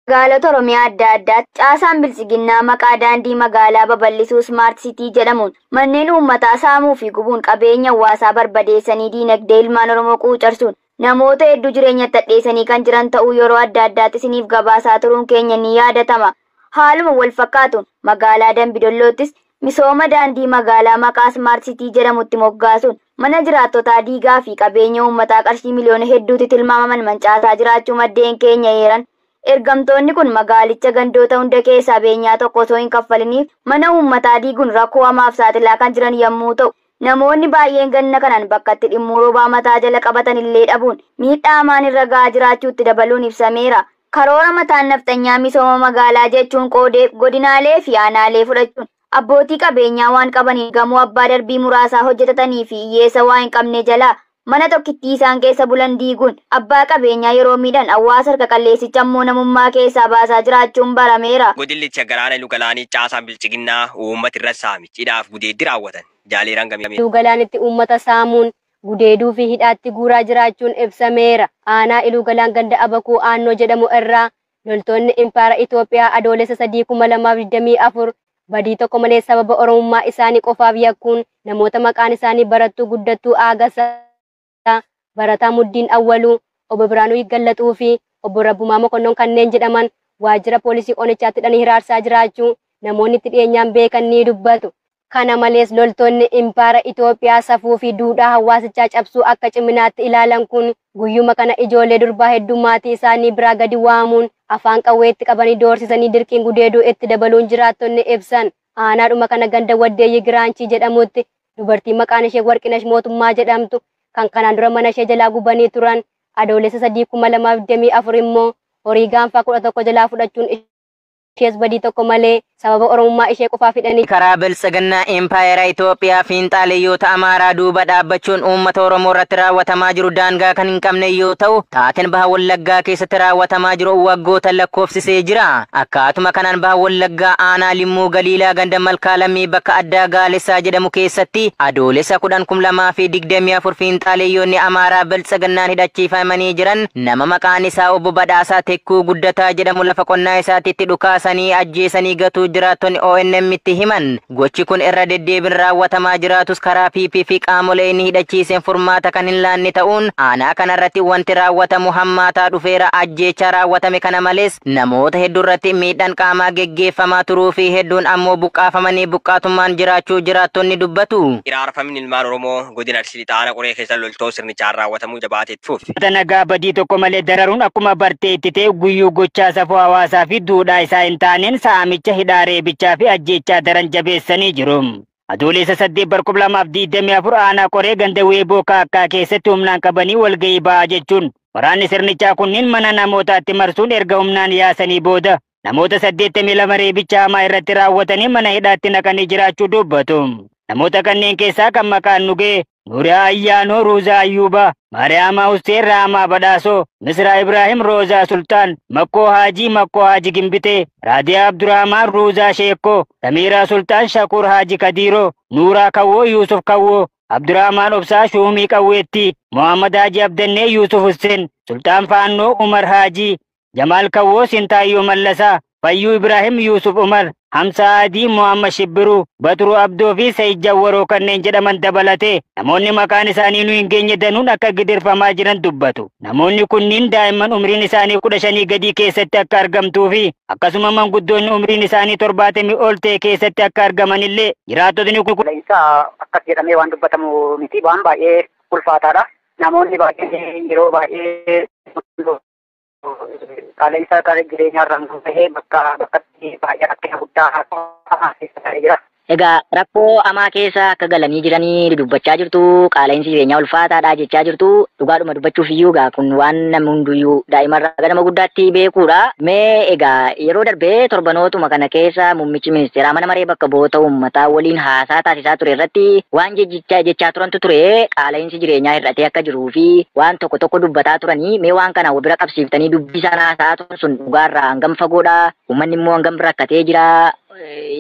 Magaalota Oromiyaa adda addaatti caasaan biltsiginnaa maqaa daandii magaalaa babal'isuu Smart City jedhamuun manneen uummataa saamuu fi gubuun qabeenya hawaasaa barbadeessanii diinagdee ilmaan Oromoo quucarsuun namoota hedduu jireenyatti hadheessanii kan jiran ta'uu yeroo adda addaatti isiniif gabaasaa turuun keenya ni yaadatama. Haaluma wal fakkaatuun magaalaa Dambidollootis misooma daandii magaalaa maqaa Smart City jedhamutti moggaasuun mana jiraattotaa diigaa fi qabeenya uummataa qarshii miliyoona hedduutti tilmaamaman mancaasaa jiraachuu maddeen keenya eeran. Ergamtoonni kun magaalicha gandoota hunda keessaa beenyaa tokko osoo hin kaffaliniif mana uummataa diiguun rakkoo hamaaf saaxilaa kan jiran yommuu ta'u, namoonni baay'een ganna kanaan bakka itti dhimmuu roobaa mataa jala qabatan illee dhabuun miidhaa hamaan irra gahaa jiraachuutti dabaluun ibsameera. Karoora mataan nafxanyaa misooma magaalaa jechuun qoodee godinaalee fi aanaalee fudhachuun abbootii qabeenyaa waan qabaniin gamoo abbaa darbii muraasaa hojjetatanii fi hiyyeessa waa hin qabne jalaa mana tokkittii isaan keessa bulan diiguun abbaa qabeenyaa yeroo miidhan hawaasa harka qalleessicha immoo namummaa keessaa baasaa jiraachuun barameera. Godillicha garaana Lugalaanii caasaan bilchiginnaa uummata irra saamichiidhaaf gudeeddi raawwatan. Jaaleeraan gamee. Ilugalaanitti uummata saamuun gudeeduu fi hidhaatti guuraa jiraachuun ibsameera. Aanaa Ilugalaan ganda Abakuu Aannoo jedhamu irraa loltoonni Impaara Itoophiyaa Adoolessa 3,2024 badii tokko malee sababa Oromummaa isaanii qofaaf yakkuun namoota maqaan isaanii Barattuu Guddattuu Aagasaa, Barataa Muddiin Awwaluu, Obbo Biraanuu Gallaxuu fi Obbo Rabbumaa Mokonnoon kanneen jedhaman waajjira poolisii Onichaatti hidhanii hiraarsaa jiraachuu namoonni itti dhiyeenyaan beekan ni dubbatu. Kana malees loltoonni Impaara Itoophiyaa safuu fi duudhaa hawaasichaa cabsuu akka ciminaatti ilaalan kun guyyuma kana ijoollee durbaa hedduu maatii isaanii biraa gadi waamuun afaan qawweetti qabanii doorsisanii dirqiin gudeeduu itti dabaluun jiraattonni ibsan. Aanaadhuma kana ganda Waddeeyyi Giraanchii jedhamutti dubartii maqaan ishee Warqinash Mootummaa jedhamtu kan kanaan dura mana ishee jalaa gubanii turan Adoolessa 3,2024 immoo horii gaanfaa 11 jalaa fudhachuun ishees badii tokko malee sababa Oromummaa ishee qofaaf hidhanii. Karaa biltsiginnaa Impaayera Itoophiyaa fiinxaaleeyyoota Amaaraa duuba dhaabbachuun uummata Oromoo irratti raawwatamaa jiru daangaa kan hin qabne yoo ta'u, taateen Baha Wallaggaa keessatti raawwatamaa jiru waggoota lakkoofsisee jira. Akkaatuma kanaan Baha Wallaggaa aanaa Limmuu Galiilaa ganda Malkaa Lammii bakka addaa Gaalessaa jedhamu keessatti Adoolessa 10,2024 fiinxaaleeyyoonni Amaaraa biltsiginnaan hidhachiifamanii jiran nama maqaan isaa Obbo Badhaasaa Tekkuu Guddataa jedhamu lafa qonnaa isaatti itti dhukaasanii ajjeesanii gatuu jiraattonni ONM itti himan. Gochi kun irra deddeebiin raawwatamaa jiraatus karaa PP fi qaamolee inni hidhachiiseen furmaata kan hin laanne ta'uun aanaa kanarratti wanti raawwatamu hammaataa dhufeera. Ajjeechaa raawwatame kana malees namoota hedduu irratti miidhaan qaamaa geggeeffamaa turuu fi hedduun ammoo buqqaafamanii buqqaatummaan jiraachuu jiraattonni dubbatu. Hiraarfamni ilmaan Oromoo godina Arsii Lixaa aanaa Qoree keessa loltoota sirnichaan raawwatamuu jabaatee itti fufe. Nagaa badii tokko malee dararuun akkuma bartee itti ta'e guyyuu gochaa safuu hawaasaa fi duudhaa isaa hin taaneen saamicha hidhaa reebichaa fi ajjeechaa daran jabeessanii jiru. Adoolessa 8,2024 aanaa Qoree ganda Weeboo Kaakkaa keessatti humnaan qabanii walgahii ba'aa jechuun waraanni sirnichaa kunniin mana namootaatti marsuun erga humnaan yaasanii booda namoota 82 reebicha hamaa irratti raawwatanii mana hidhaatti naqanii jiraachuu dubbatu. Namoota kanneen keessaa kan maqaan nu ga'e Nuuriyaa Ayyaanoo, Ruuzaa Ayyuubaa, Maariyaamaa Hussein, Raamaa Badhaasoo, Misraa Ibrahim, Roozaa Sultaan, Makkoo Haajii, Makkoo Haajii Gimbitee, Raadiyaa Abdurrahmaan, Ruuzaa Sheekkoo, Samiiraa Sultaan, Shakur Haajii Kadiiroo, Nuuraa Kawwoo, Yuusuf Kawwoo, Abdurrahmaan Obsaa, Shuumii Qawweettii, Muhammad Haajii Abdannee, Yuusuf Hussein, Sultaan Faannoo, Umar Haajii, Jamaal Kawwoo, Sintaayyoo Mallasaa, Fayyuu Ibrahim, Yuusuf Umar, Hamsaa Adii, Muhammad Shibbiruu, Baturuu Abdoo fi Sayid Jawwaroo kanneen jedhaman dabalatee namoonni maqaan isaanii nu hin geenye danuun akka gidirfamaa jiran dubbatu. Namoonni kunniin daa'imman umriin isaanii 15 gadii keessatti akka argamtuu fi akkasuma manguddoonni umriin isaanii 70 ol ta'e keessatti akka argamanillee jiraattotni kun. Isaa akkas jedhamee waan dubbatamu miti, waan baay'ee ulfaataadha. Namoonni baay'een yeroo baay'ee qaala'insa jireenyaa irraan kan ka'e bakka bakkatti baay'ee rakkina guddaa keessa ta'ee jira. Egaa rakkoo hamaa keessa akka galanii jiranii dubbachaa jirtu, qaala'insi jireenyaa ulfaataadha jechaa jirtu, dhugaadhuma dubbachuuf iyyuu egaa kun waan namni hunduyyuu daa'imarraa gara nama guddaatti beekuudha. Mee egaa yeroo darbee torbanootuma kana keessa muummichi ministeeraa mana maree bakka bu'oota uummataa waliin haasaa taasisaa ture irratti waan jechaa turantu ture, qaala'insi jireenyaa hir'atee akka jiruu fi waan tokko tokko dubbataa turanii, mee waan kana bira qabsiiftanii dubbii isaan haasaa turan sun dhugaarraa hangam fagoodha, uummanni immoo hangam rakkatee jira,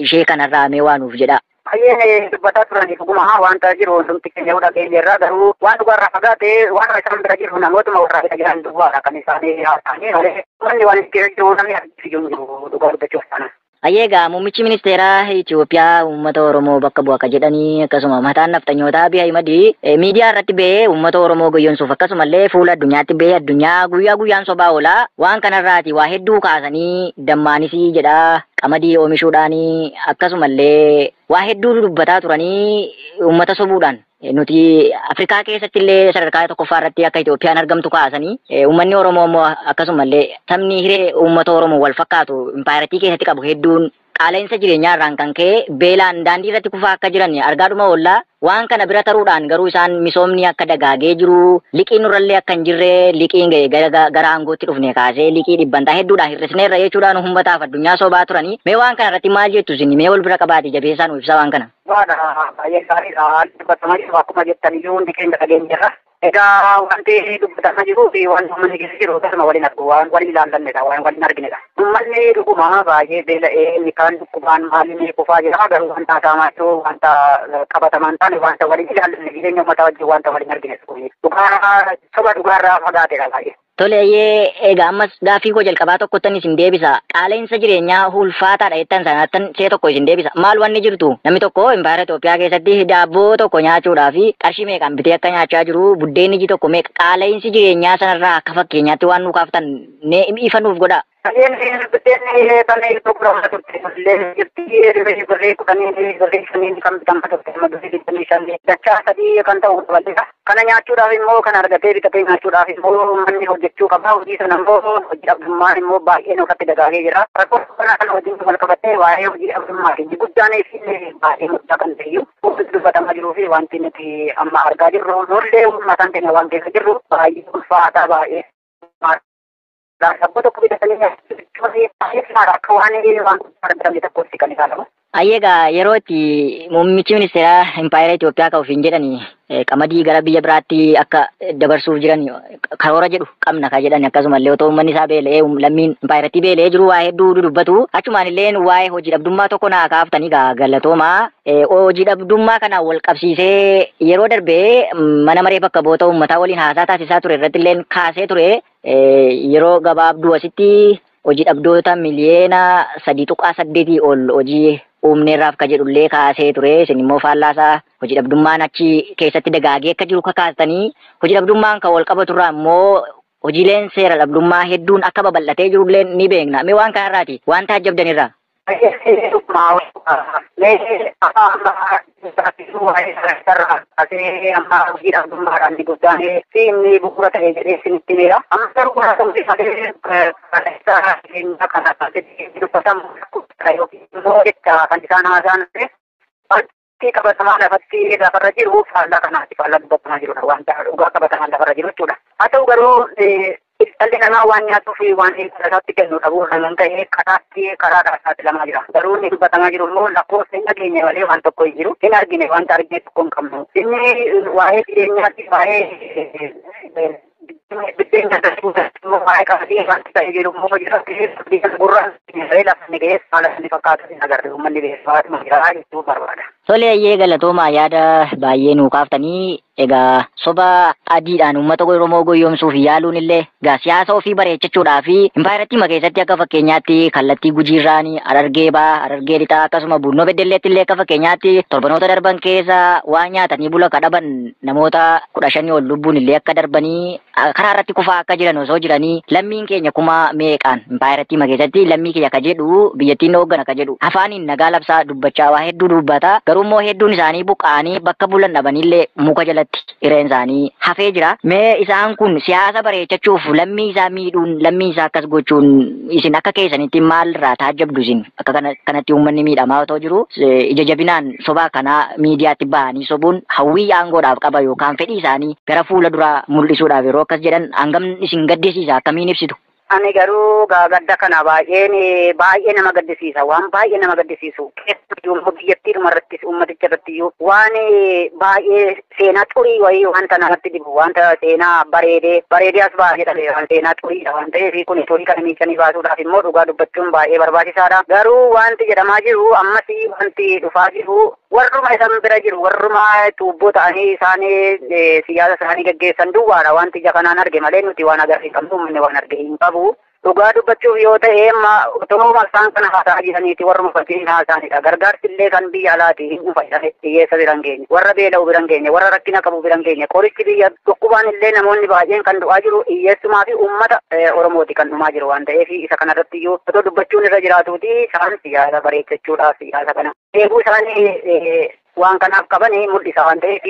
ishee kanarraa mee waan nuuf jedha. Baay'een dubbataa turanii dhuguma wanta jiru hundumti keenya dhageenye irraa, garuu waan dhugaarraa fagaate waan isaan bira jiru namootuma warraa bira jiran duwwaadha kan isaanii haasa'anii malee wanni waan keessa jiru namni argisiisu jiru dhugaa dubbachuuf sana. Ayyeegaa muummichi ministeeraa Itoophiyaa uummata Oromoo bakka bu'a akka jedhanii, akkasuma mataan nafxanyootaa Abiy Ahimad miidiyaa irratti ba'ee uummata Oromoo goyyomsuuf, akkasumallee fuula addunyaatti ba'ee addunyaa guyyaa guyyaan sobaa oola. Waan kanarraati waa hedduu kaasanii dammaanisii jedha, qamadii oomishuudhaanii, akkasumallee waa hedduu dubbataa turanii uummata sobuudhaan nuti Afrikaa keessatti illee sadarkaa tokkoffaa irratti akka Itoophiyaan argamtu kaasanii, uummanni Oromoo immoo akkasumallee sabni hiree uummata Oromoo wal fakkaatu impaayiratii keessatti qabu hedduun qaala'insa jireenyaa irraan kan ka'e beelaan daandii irratti kufaa akka jiran argaadhuma oollaa. Waan kana bira taruudhaan garuu isaan misoomni akka dagaagee jiru, liqiin nurrallee akka hin jirre, liqiin gara aangootti dhufne kaasee liqii dhibbantaa hedduudhaan hir'isneerra jechuudhaan uummataaf addunyaa sobaa turanii. Mee waan kana irratti maal jettu isin? Mee wal bira qabaate jabeessaan ibsaa waan kana. Waadha, baay'ee gaariidha. Haalli dubbatamaa jiru akkuma jettan iyyuu hundi keenya dhageenyeerra. Egaa wanti dubbatamaa jiruu fi waan uummanni keessa jiru akkasuma waliin argu, waan waliin ilaallannedha, waan waliin arginedha. Uummanni dhuguma baay'ee beela'ee, inni kaan dhukkubaan maaliin kufaa jira, garuu wanta haasa'amaa jiru wanta qabatamaa hin taane, wanta waliin ilaallanne, jireenya uummataa wajjin wanta waliin argine, dhugaa soba dhugaarraa fagaatedha baay'ee. Tole, egaa ammas gaaffii koo jalqabaa tokkottan isin deebisa. Qaala'insa jireenyaa ulfaataadha jettan sanattan see tokko isin deebisa. Maal wanni jirtu? Namni tokko impaayera Itoophiyaa keessatti daabboo tokko nyaachuudhaaf qarshii meeqaan bitee akka nyaachaa jiru, buddeenni iji tokko meeqa, qaala'insi jireenyaa sanarraa akka fakkeenyaatti waan nu kaaftan ifa nuuf godha. Biddeenni kan gurguramaa turte illee jirti, birrii 10, birrii 5 kan bitamaa turte amma birrii 25, dachaa sadii kan ta'u dabaleera. Kana nyaachuudhaaf immoo, kana argatee bitatee nyaachuudhaaf immoo manni hojjechuu qaba. Hojii sana immoo hojii dhabdummaan immoo baay'ee nurratti dagaagee jira. Rakkoo kana wajjin wal qabatee waa'ee hojii dhabdummaa fi guddaan fi baay'ee guddaa kan ta'e wanti dubbatamaa jiruu fi wanti nuti amma argaa jirru, nullee uummataan keenya waan keessa jirru baay'ee ulfaataa baay'ee. Daabboo tokko bitatanii nyaachuun baay'ee akka waan waan argamne tokkotti kan ilaalamu. Ayyeegaa yeroo itti muummichi ministeeraa impaayera Itoophiyaa kan ofiin jedhani qamadii gara biyya biraatti akka dabarsuuf jiran karoora jedhu qabna kan jedhan, akkasumallee otoo uummanni isaa beela'ee, lammiin impaayeratti beela'ee jiru waa hedduu dubbatu. Achumaan illee waa'ee hojii dhabdummaa tokko naa kaaftanii gaa galatoomaa. Hojii dhabdummaa kana wal qabsiisee yeroo darbee mana maree bakka bu'oota uummataa waliin haasaa taasisaa ture irratti illee kaasee ture, yeroo gabaabduu asitti hojii dhabdoota miliyoona 3.8 ol hojii uumneerraaf ka jedhullee kaasee ture. Isin immoo faallaasaa hojii dhabdummaan achi keessatti dagaagee akka jiru kakaastanii, hojii dhabdummaan kan wal qabaturraa immoo hojiileen seera dhabdummaa hedduun akka babal'atee jirullee ni beekna. Mee waan kanarraati waan taajjabdanirraa. Mee amma amma hojii dhabdummaadhaan inni guddaan fi inni bu'uura ta'e jedhee isinitti himeera. Amma garuu malee jireenyaa kana dubbatamu yookiin immoo jecha kan isaan haasa'an wanti qabatamaa lafatti lafarra jiru faallaa kanaati, faallaa dubbatamaa jirudha, wanta dhugaa qabatamaa lafarra jiru jechuudha. Haa ta'u garuu dhalli namaa waan nyaatuu fi waan isaatti kennu dhabuu irra ta'e karaatti karaadhaan saaxilamaa jira. Garuu inni dubbatamaa jiru immoo lakkoofsa hin dhageenye malee waan tokko hin jiru. Hin argine, wanta argine tokko hin qabnu. Inni waa'ee jireenyaatti, waa'ee biddeen immoo, waa'ee qamadii wanti ta'e jiru immoo jira. Gurra lafa inni ga'ees haala inni fakkaatu hin agarre, uummanni beeksisa jira jechuu barbaada. Tole, ayyee, galatoomaa, yaada baay'ee nuu kaaftanii. Egaa soba adiidhaan uummata Oromoo goyyomsuuf yaaluun illee egaa siyaasa ofii bareechachuudhaa fi impaayirattii keessatti akka fakkeenyaatti kallattii Gujiirraan, Harargee Ba'aa, Harargee Lixaa, akkasuma Bunnoo Beddelleetti illee akka fakkeenyaatti torbanoota darban keessa waan nyaatanii bula kadhaban namoota 15 ol lubbuun illee akka darbanii karaa irratti kufaa akka jiran osoo jiranii, lammiin keenya kuma meeqaan impaayirattii keessatti lammii keenya ka jedhu, biyyattiin hooggana ka jedhu afaaniin nagaa labsaa dubbachaa waa hedduu dubbata, garuu immoo hedduun isaanii buqqa'anii bakka bulan dhabanillee muka jalatti hireen isaanii hafee jira. Mee isaan kun siyaasa bareechachuuf lammii isaa miidhuun, lammii isaa akkas gochuun isin akka keessanitti maalirraa taajjabdu isin? Akka kanatti uummanni miidhamaa otoo jiru ija jabinaan sobaa kanaa miidiyaatti bahanii sobuun hawwii aangoodhaaf qaba yookaan fedhii isaanii gara fuula duraa mul'isuudhaaf yeroo akkas jedhan hangam isin gaddisiisa, akkamiin ibsitu? Ani garuu gadda kana baay'een baay'ee nama gaddisiisa, waan baay'ee nama gaddisiisu. Keessattuu immoo biyyattiidhuma irrattis uummaticha irratti iyyuu waan baay'ee seenaa xurii wayii wanta namatti dibu, wanta seenaa bareedee bareedee as ba'a jedhame waan seenaa xuriidha waan ta'eef kun xurii kana miicanii baasuudhaaf immoo dhugaa dubbachuun baay'ee barbaachisaadha. Garuu wanti jedhamaa jiru ammas wanti dhufaa jiru warruma isaan bira jiru, warruma tuubboo ta'anii isaan siyaasa isaanii gaggeessan duwwaadha wanti ija kanaan arge malee nuti waan agarre hin qabnu, uummanni waan arge hin qabu. Dhugaa dubbachuuf yoo ta'e amma otoo isaan kana haasa'aa jiraniiti warruma fakkiin haasa'anidha. Gargaarsi illee kan biyya alaati hin dhufa jedhame hiyyeessa bira hin geenye, warra beela'u bira hin geenye, warra rakkina qabu bira hin geenye. Qorichi biyya dhukkubaan illee namoonni baay'een kan du'aa jiru hiyyeessumaa fi uummata Oromooti kan dhumaa jiru waan ta'eef isa kanarratti iyyuu otoo dubbachuun irra jiraatuuti isaan siyaasa bareechachuudhaaf siyaasa kana eeguu isaanii waan kanaaf qaban mul'isa waan ta'eef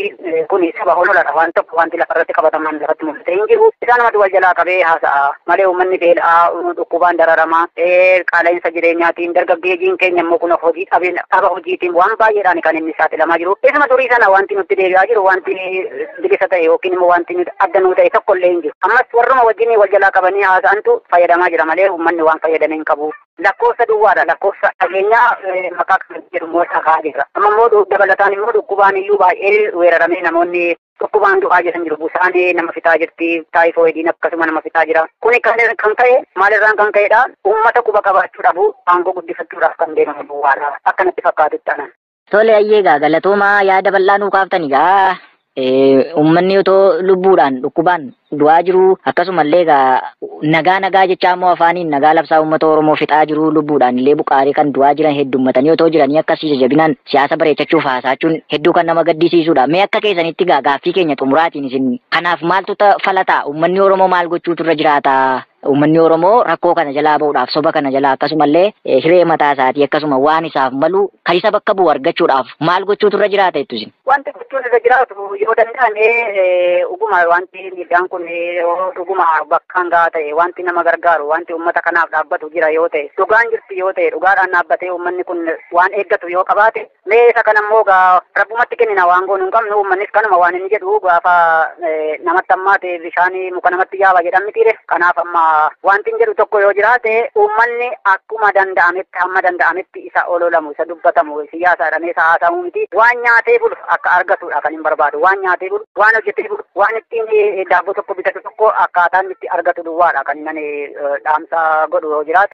kun saba hololadha. Waan tokko wanti lafarratti qabataman lafatti mul'ate hin jiru. Isaanumatu wal jalaa qabee haasa'a malee uummanni beela'aa, dhukkubaan dararamaa, qaala'insa jireenyaatiin dargaggeeyyiin keenya immoo kun hojii dhaba hojiitiin waan baay'eedhaan kan inni saaxilamaa jiru. Isuma durii sana wanti nutti deebi'aa jiru wanti bilisa ta'e yookiin immoo wanti adda nuu ta'e tokko illee hin jiru. Ammas warruma wajjin wal jalaa qabanii haasa'antu fayyadamaa jira malee uummanni waan fayyadame hin qabu. Lakkoofsa duwwaadha, lakkoofsa dhageenyaa maqaa kan jedhu immoo dhagaa jirra. Amma immoo dabalataan immoo dhukkubaan iyyuu baay'ee weeraramee namoonni dhukkubaan du'aa jiran jiru. Busaan nama fixaa jirti, taayifooyidiin akkasuma nama fixaa jira. Kuni kan ka'e maalirraan kan ka'edha? Uummata quba qabaachuu dhabu, aangoo guddifachuudhaaf kan deemamu duwwaadha. Akkanatti fakkaatutti anan. Tole ayyee egaa galatoomaa, yaada bal'aa nuu kaaftani egaa. Uummanni otoo lubbuudhaan dhukkubaan du'aa jiru, akkasumallee egaa nagaa nagaa jechaa immoo afaaniin nagaa labsaa uummata Oromoo fixaa jiru, lubbuudhaan illee buqaalee kan du'aa jiran heddummatanii otoo jiranii akkasii jajjabinaan siyaasa bareechachuuf haasaachuun hedduu kan nama gaddisiisudha. Mee akka keessanitti egaa gaaffii keenya xumuraatiin isin kanaaf maaltu falataa? Uummanni Oromoo maal gochuutu irra jiraata? Uummanni Oromoo rakkoo kana jalaa ba'uudhaaf, soba kana jalaa, akkasumallee hiree mataa isaatii akkasuma waan isaaf malu kan isa bakka bu'u argachuudhaaf maal gochuutu irra jiraata jettu isin? Wanti gochuun irra jiraatu yoo danda'ame dhuguma wanti miidhaan kun yoo dhuguma bakkaan gahaa ta'e, wanti nama gargaaru, wanti uummata kanaaf dhaabbatu jira yoo ta'e, dhugaan jirti yoo ta'e, dhugaadhaan dhaabbatee uummanni kun waan eeggatu yoo qabaate, mee isa kana immoo gaa rabbumatti kennina, waan goonu hin qabnu. Uummannis kanuma waan inni jedhu gaafa namatti ammaate bishaan muka namatti yaaba jedhan mitiire. Kanaaf amma wanti hin jedhu tokko yoo jiraate uummanni akkuma danda'ametti hamma danda'ametti isa ololamu, isa dubbatamu, siyaasaadhaan isa haasa'amu miti, waan nyaatee bulu akka argatudha kan hin barbaadu. Waan nyaatee bulu, waan hojjetee bulu, waan ittiin daabboo tokko bitatu tokko akkaataan itti argatu duwwaadha kan inni dhaamsa godhu yoo jiraate.